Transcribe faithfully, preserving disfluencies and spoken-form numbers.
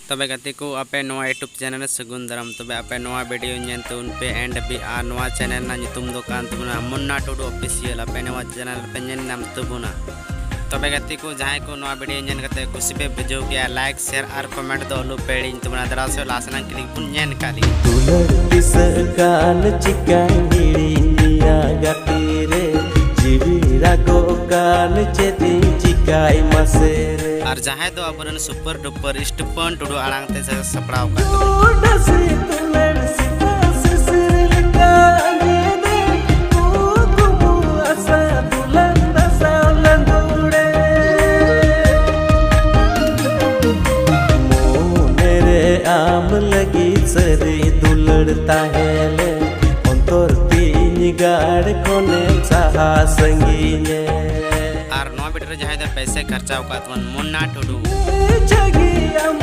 ᱛᱚᱵᱮ ᱜᱟᱛᱮ ᱠᱚ, ᱟᱯᱮ ᱱᱚᱣᱟ YouTube ᱪᱮᱱᱮᱞ ᱨᱮ ᱥᱟᱹᱜᱩᱱ ᱫᱟᱨᱟᱢ᱾ ᱛᱚᱵᱮ ᱟᱯᱮ ᱱᱚᱣᱟ ᱵᱷᱤᱰᱤᱭᱳ ᱧᱮᱞ ᱛᱟᱵᱚᱱ ᱯᱮ ᱮᱱᱰ ᱦᱟᱹᱵᱤᱡ᱾ ᱟᱨ ᱱᱚᱣᱟ ᱪᱮᱱᱮᱞ ᱨᱮᱱᱟᱜ ᱧᱩᱛᱩᱢ ᱫᱚ ᱠᱟᱱ ᱛᱟᱵᱚᱱᱟ ᱢᱩᱱᱱᱟ ᱴᱩᱰᱩ ᱚᱯᱷᱤᱥᱤᱭᱟᱞ᱾ ᱟᱯᱮ ᱱᱚᱣᱟ ᱪᱮᱱᱮᱞ ᱨᱮᱯᱮ ᱧᱮᱞ ᱧᱟᱢ ᱛᱟᱵᱚᱱᱟ᱾ ᱛᱚᱵᱮ ᱜᱟᱛᱮ ᱠᱚ, ᱡᱟᱦᱟᱸᱭ ᱠᱚ ᱱᱚᱣᱟ ᱵᱷᱤᱰᱤᱭᱳ ᱧᱮᱞ ᱠᱟᱛᱮ ᱠᱩᱥᱤ ᱯᱮ ᱵᱩᱡᱷᱟᱹᱣ ᱠᱮᱭᱟ, ᱞᱟᱭᱤᱠ, ᱥᱮᱭᱟᱨ ᱟᱨ ᱠᱚᱢᱮᱱᱴ ᱫᱚ ᱟᱞᱚ ᱯᱮ ᱦᱤᱲᱤᱧ ᱛᱟᱵᱚᱱᱟ᱾ ᱫᱮᱞᱟ ᱥᱮ ᱞᱟᱦᱟ ᱥᱮᱱᱟᱜ ᱠᱞᱤᱯ ᱵᱚᱱ ᱧᱮᱞ ᱠᱟᱜ ᱞᱮᱜᱮ᱾ ᱫᱩᱞᱟᱹᱲ ᱫᱤᱥᱟᱹᱜ ᱠᱟᱱ ᱪᱤᱠᱟᱹᱧ ᱦᱤᱲᱤᱧ ᱢᱮᱭᱟ ᱜᱟᱛᱮ ᱨᱮ, ᱡᱤᱣᱤ ᱨᱟᱜᱚᱜ ᱠᱟᱱ ᱪᱮᱫ ᱤᱧ ᱪᱤᱠᱟᱹᱭ ᱢᱟᱥᱮ ᱨᱮ᱾ ᱟᱨ ᱡᱟᱦᱟᱸᱭ ᱫᱚ ᱟᱵᱚᱨᱮᱱ ᱥᱩᱯᱟᱨ ᱰᱩᱯᱟᱨ ᱥᱴᱤᱯᱷᱟᱱ ᱴᱩᱰᱩ ᱟᱲᱟᱝ ᱛᱮ ᱥᱟᱯᱲᱟᱣ ᱟᱠᱟᱫ ᱛᱟᱵᱚᱱᱟ᱾ ᱜᱚᱰᱟ ᱥᱮ ᱫᱩᱞᱟᱹᱲ ᱥᱤᱛᱟ ᱥᱤᱥᱤᱨ ᱞᱮᱠᱟ ᱧᱮᱞᱮ, ᱠᱩᱠᱢᱩ ᱟᱥᱟ ᱫᱩᱞᱟᱹᱲ ᱫᱟᱥᱟᱣ ᱞᱟᱸᱫᱩᱲᱮ᱾ ᱢᱚᱱᱮ ᱨᱮ ᱟᱢ ᱞᱟᱹᱜᱤᱫ ᱥᱟᱹᱨᱤ ᱫᱩᱞᱟᱹᱲ ᱛᱟᱦᱮᱸ ᱞᱮ, ᱚᱱᱛᱚᱨ ᱛᱤᱧ ᱜᱟᱲ ᱠᱷᱚᱱᱮᱢ ᱥᱟᱦᱟ ᱥᱟᱺᱜᱤᱧᱮ᱾ ᱟᱨ ᱱᱚᱣᱟ ᱵᱷᱤᱰᱤᱭᱳ ᱨᱮ ᱡᱟᱦᱟᱸᱭ ᱫᱚ ᱯᱚᱭᱥᱟᱭ ᱠᱷᱚᱨᱪᱟᱣ ᱟᱠᱟᱫ ᱛᱟᱵᱚᱱ ᱢᱩᱱᱱᱟ ᱴᱩᱰᱩ᱾ ᱡᱟᱹᱜᱤ ᱟᱢ